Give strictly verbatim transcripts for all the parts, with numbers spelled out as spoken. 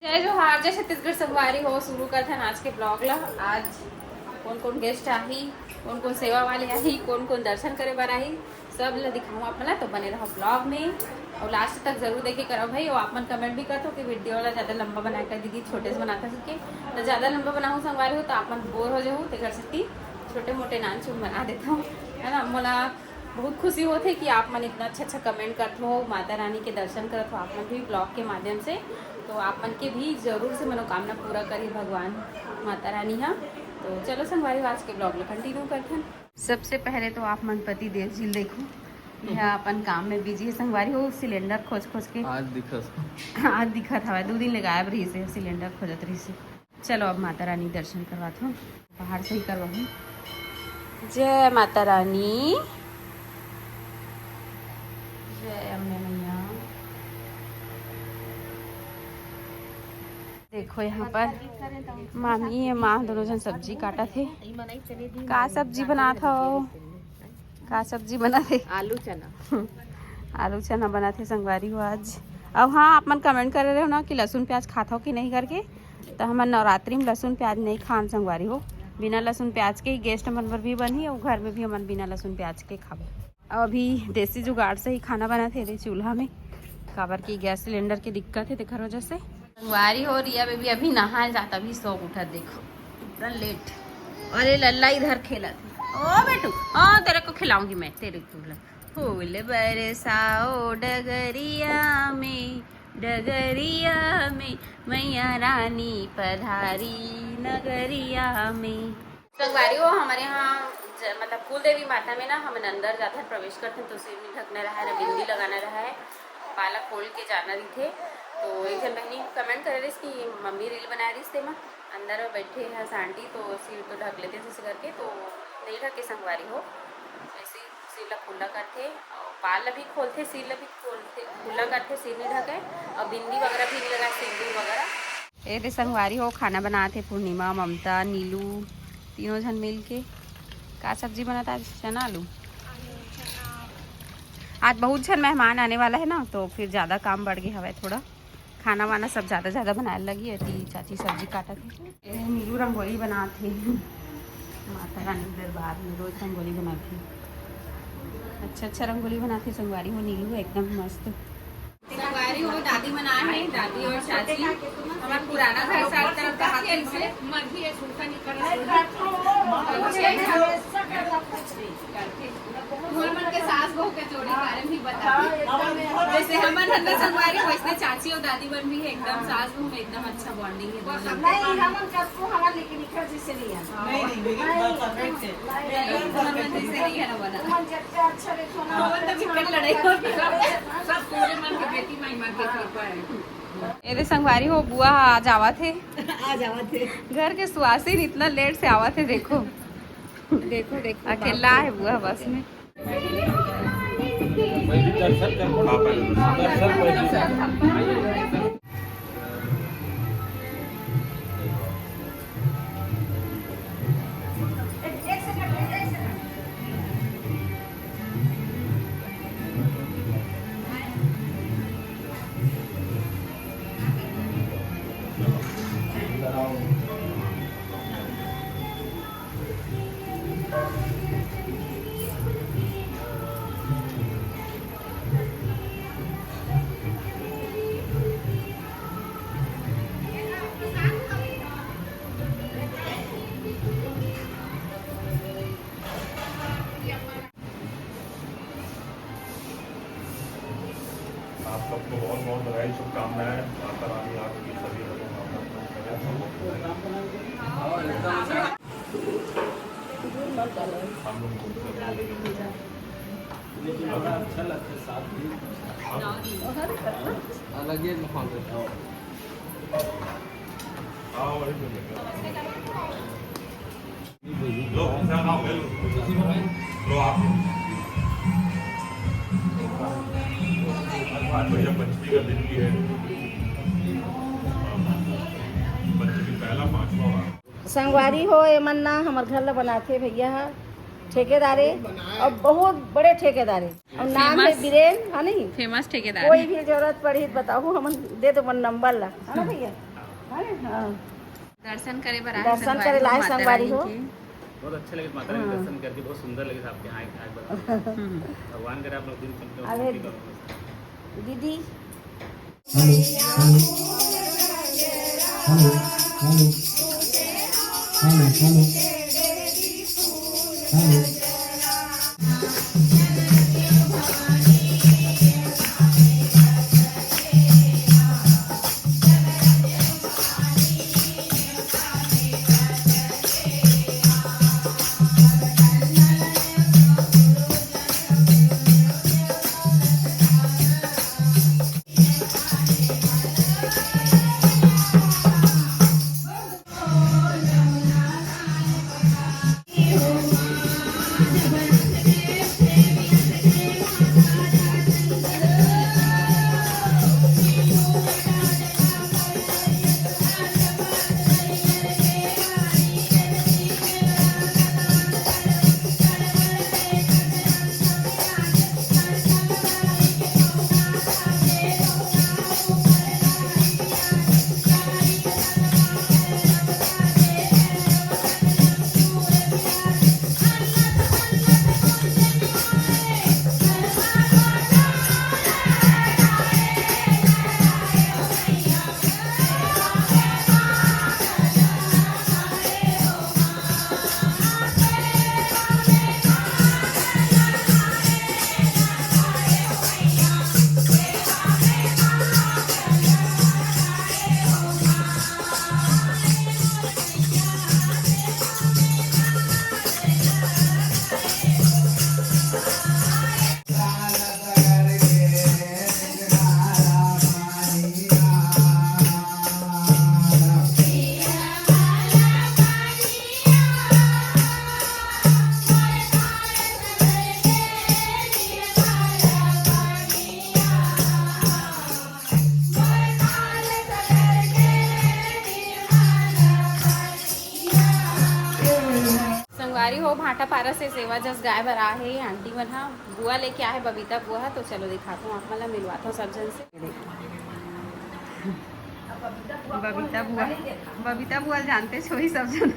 जय जोहार, जय छत्तीसगढ़ संगवारी हो। शुरू करथन आज के ब्लॉग ला। आज कौन कौन गेस्ट आही, कौन कौन सेवा वाले आही, कौन कौन दर्शन करे बर आही, सब ला दिखाऊँ आप मन ला। तो बने रहो ब्लॉग में और लास्ट तक जरूर देखे करो भाई। और आप मन कमेंट भी करथो कि वीडियो ला ज़्यादा लंबा बनाए कर दीदी, छोटे से बनाता सके। तो ज़्यादा लंबा बनाऊँ संगवारी हो तो आप मन बोर हो जाहू, तेकर सेती छोटे मोटे नान चुन बना देता हूँ, है ना। मोला बहुत खुशी होत है कि आप मन इतना अच्छा अच्छा कमेंट करत हो, माता रानी के दर्शन करत हो आप मन भी ब्लॉग के माध्यम से। तो आप मन के भी जरूर से मनोकामना पूरा करी भगवान माता रानी हा। तो चलो संगवारी हो, आज के ब्लॉग ला कंटिन्यू करथन। सबसे पहले तो आप मन पति देव जी ल देखो, यह अपन काम में बिजी है संगवारी हो। सिलेंडर खोज खोज के आज दिखत आज दिखत हवय, दो दिन ले गायब रहिस हे, सिलेंडर खोजत रहिस हे। चलो अब माता रानी दर्शन करवात हो, बाहर से ही करवाहूँ। जय माता रानी, जय अम्बे मैया। देखो यहाँ पर मामी ये माँ दोनों जन सब्जी काटत हे। का सब्जी बनात हो? का सब्जी बनात हे? आलू चना। आलू चना बनात हे संगवारी हो आज। अब हाँ, आप मन कमेंट करे रहे हो ना कि लहसुन प्याज खात हो कि नहीं करके, तो हमन नवरात्रि में लहसुन प्याज नहीं खान संगवारी हो। बिना लहसुन प्याज के ही गेस्ट मन बर भी बनही और घर में भी हमन बिना लहसुन प्याज के खाबो। अब अभी देसी जुगाड़ से ही खाना बनात हे रे चूल्हा में, काबर कि गैस सिलेंडर के दिक्कत है तेकर वजह से। संगवारी हो, रिया बेबी अभी नहाए जात, अभी सो उठत, देखो इतना लेट। और ये लल्ला इधर खेलत है। ओ बेटू, ओ तेरे को खिलाऊंगी मैं, तेरे को फूल बरसाओ डगरिया में, डगरिया में, मैया रानी पधारी नगरिया में। संगवारी हो, हमारे यहाँ ज-, मतलब कुल देवी माता में ना हमन अंदर जाथन, प्रवेश करथन तो सिर नहीं ढकना रहा है, ना बिंदी लगाना रहा है, पाला खोल के जाना रहिथे। तो एक जन बहनी कमेंट करे रहिस कि मम्मी रील बनाए रहिस तेमा अंदर में बैठे हैं आंटी, तो सिर तो ढक लेते हैं जैसे करके, तो नहीं ढके संगवारी हो। ऐसे सिर ला खुला करथे और बाल ला भी खोलथे, सिर ला भी खोलथे, खुला करथे, सिर नहीं ढके और बिंदी वगैरह भी नहीं लगा, सिंदूर वगैरह। ए दे संगवारी हो, खाना बनात हे पूर्णिमा, ममता, नीलू, तीनों झन मिल के। का सब्जी बनत आज? चना आलू। आज बहुत झन मेहमान आने वाला है ना, तो फिर ज़्यादा काम बढ़ गया हवय थोड़ा। खाना वाना सब ज़्यादा ज़्यादा बनाए लगी है, ती चाची सब्जी काटत हे। ए नीलू रंगोली बनात हे। माता रानी के दरबार में रोज रंगोली बनात हे। अच्छा अच्छा रंगोली बनात हे संगवारी हो नीलू, एकदम मस्त। संगवारी हो, दादी मन आए हैं, दादी और चाची। हमारा पुराना घर सारी तरफ कहा था इसे। हमर मन के सास बहू के जोड़ी बारे में भी बता। जैसे हमन हन्ना संगवारी, वैसने चाची और दादी मन भी है, एकदम सास बहू में एकदम अच्छा बॉन्डिंग है दोनों के। नहीं, हमन कतको हवा लेकिन इखर जैसे नहीं है। नहीं, नहीं, मेरी बात परफेक्ट है। नहीं, हमन जैसे नहीं है ना बना। हमन जब अच्छा देखो ना, हमन तो बिकट लड़ाई होती है। सब पूरे मन के बेटी माई मन के कृपा है। ए दे संगवारी हो, बुआ आज आवत हे। आज आवत हे। घर के सुवासिन इतना लेट से आवत हे, देखो। देखो, देखो, अकेला है बुआ बस में। दर्शन कर, दर्शन कर। आप सबको बहुत बहुत बधाई, शुभकामनाएं। माता रानी आपकी सभी मनोकामना पूर्ण करे। हम लोग अच्छा लगता है साथ में, अलग ही माहौल रहता है। हाँ, वही तो। लो, लो, आप। आज भैया पंचमी का दिन भी है। पंचमी पहला पांचवा वार। संगवारी हो, एमन ना हमर घर ला बनाथे भैया ह, ठेकेदारे, और बहुत बड़े ठेकेदारे, और नाम है बीरेन, है नहीं? फेमस ठेकेदार कोई भी जरूरत पड़ी तो बताओ, हमन दे दो नंबर ला, है ना भैया? अरे, हाँ। दर्शन करे बर आए दर्शन संगवारी करे हो लाए माता संगवारी रानी हो। के। बहुत अच्छा लगे माता रानी के हाँ। दर्शन करके, बहुत सुंदर लगे आपके यहाँ आए, आए बर। हम्म। भगवान करे आप लोग दिन संख्या अबे उन्नति करो। दीदी। Hello, hello. Hello, hello. Hello, hello. Hello. संगवारी हो, भाटापारा से सेवा जस गाय बर आहे आंटी मन हा। बुआ लेके आहे बबीता बुआ हा, तो चलो दिखात हूँ आप मन ला, मिलवात हूँ सब झन से। बबीता बुआ, बबीता बुआ जानते छो ही सब झन।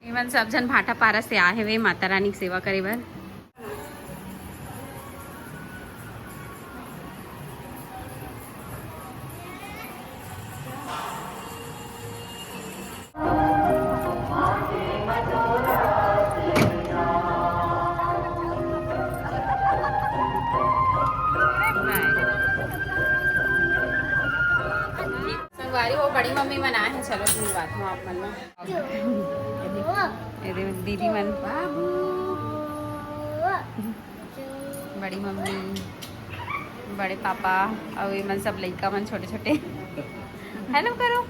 एमन सब झन भाटापारा से आहे वे माता रानी के सेवा करे बर। संगवारी हो, बड़ी मम्मी मन आए हैं, चलो मिलवात हूँ आप मन ला। ये दे दीदी मन, बड़ी मम्मी, बड़े पापा, और ये मन सब लइका मन छोटे छोटे। हेलो करो,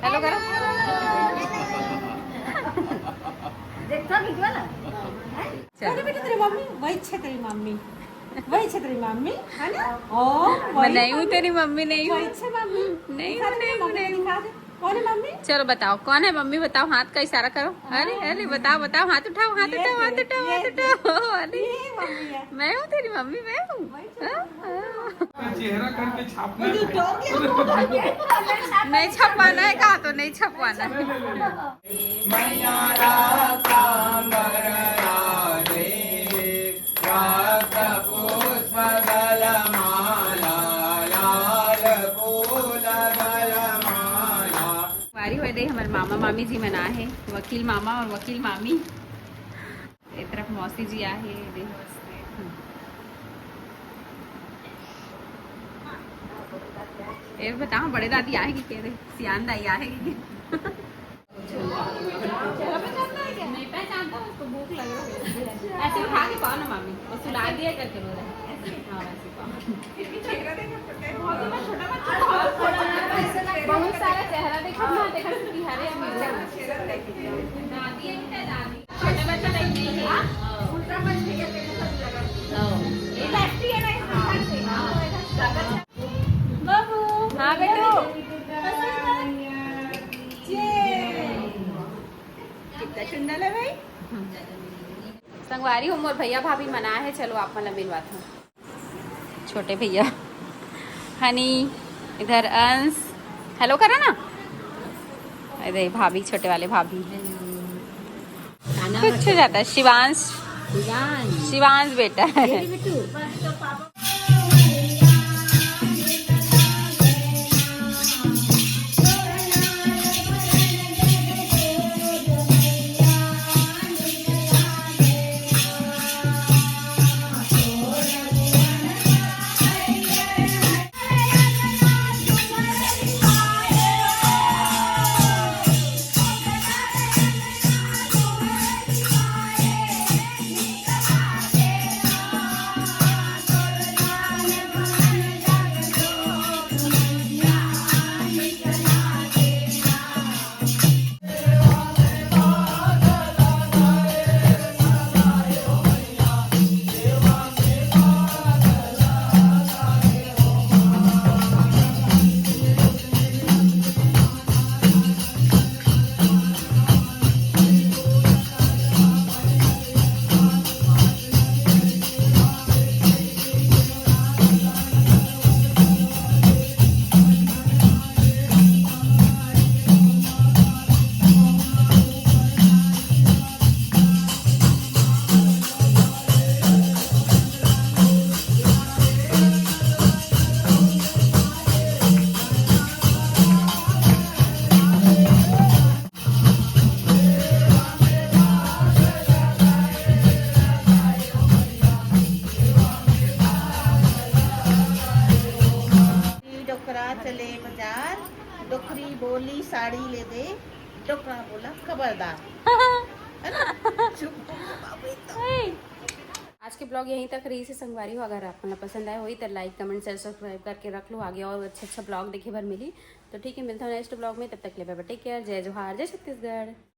हेलो करो। देखता वीडियो ना? चल। अरे बेटा, तेरी मम्मी, वही छे तेरी मम्मी, वही छे तेरी मम्मी, है ना? ओ, मैं वही नहीं हूँ मम्मी। तेरी मम्मी, नहीं हूँ। वही छे मम्मी। नहीं दिखा हूँ, दे नहीं हूँ, मम्मी, नहीं हूँ। दिखा दे। कौन है मम्मी? चलो बताओ, कौन है मम्मी? बताओ, हाथ का इशारा करो। अरे, हाँ। अरे, बताओ, बताओ, हाथ उठाओ, हाथ ये उठाओ, हाथ तेरी, उठाओ, ये हाथ तेरी, उठाओ। अरे, ये मम्मी है। मैं हूँ तेरी मम्मी, मैं हूँ। वही तो। हाँ, हाँ। चेहरा करके छापना है। नहीं छपवाना है, कहा तो नहीं छपवाना है। मैया राखा अंबर राजे, राख पुष्प गल माला, लाल फूल गल माला। वारी होए दे, हमर मामा मामी जी मन आहे, वकील मामा और वकील मामी। ए तरफ मौसी जी आहे, दे नमस्ते। ए बताओ, बड़े दादी आहे कि के रे? सियान दाई आहे कि के? नहीं पहचानता उसको, भूख लग रहा है। ऐसे उठा के पाओ ना मामी, वो सुला दिया करके रो रहे हैं। ऐसे? हाँ, वैसे पाओ। फिर भी चेहरा देखो, बहुत छोटा बच्चा, बहुत छोटा बच्चा। बहुत सारा चेहरा देखो ना, देखो कितनी हरे अमीर है। दादी है बेटा, दादी। छोटा बच्चा टाइप नहीं है। उल्टा मत नहीं करते, सब जगह। हाँ। ये लेफ्टी है ना, इस बाहर से। हाँ। बाबू। हाँ, बेटू। ये। कितना सुंदर है भाई। संगवारी हो, मोर भैया भाभी मन आहे, चलो आप मन ला मिलवात हूँ। छोटे भैया, हनी, इधर अंश, हेलो करा ना। अरे भाभी, छोटे वाले भाभी। कुछ हो जाता है, शिवांश। शिवांश। शिवांश बेटा है। डोकरा चले बाजार, डोकरी बोली साड़ी ले दे, डोकरा बोला खबरदार। है ना? चुप हो बाबू एकदम। आज के ब्लॉग यहीं तक रही से संगवारी हो। अगर आप मन ला पसंद आए होही तो लाइक, कमेंट, शेयर, सब्सक्राइब करके रख लो। आगे और अच्छा अच्छा ब्लॉग देखे बर मिली। तो ठीक है, मिलता हूँ नेक्स्ट ब्लॉग में। तब तक ले बाय बाय, टेक केयर, जय जोहार, जय छत्तीसगढ़।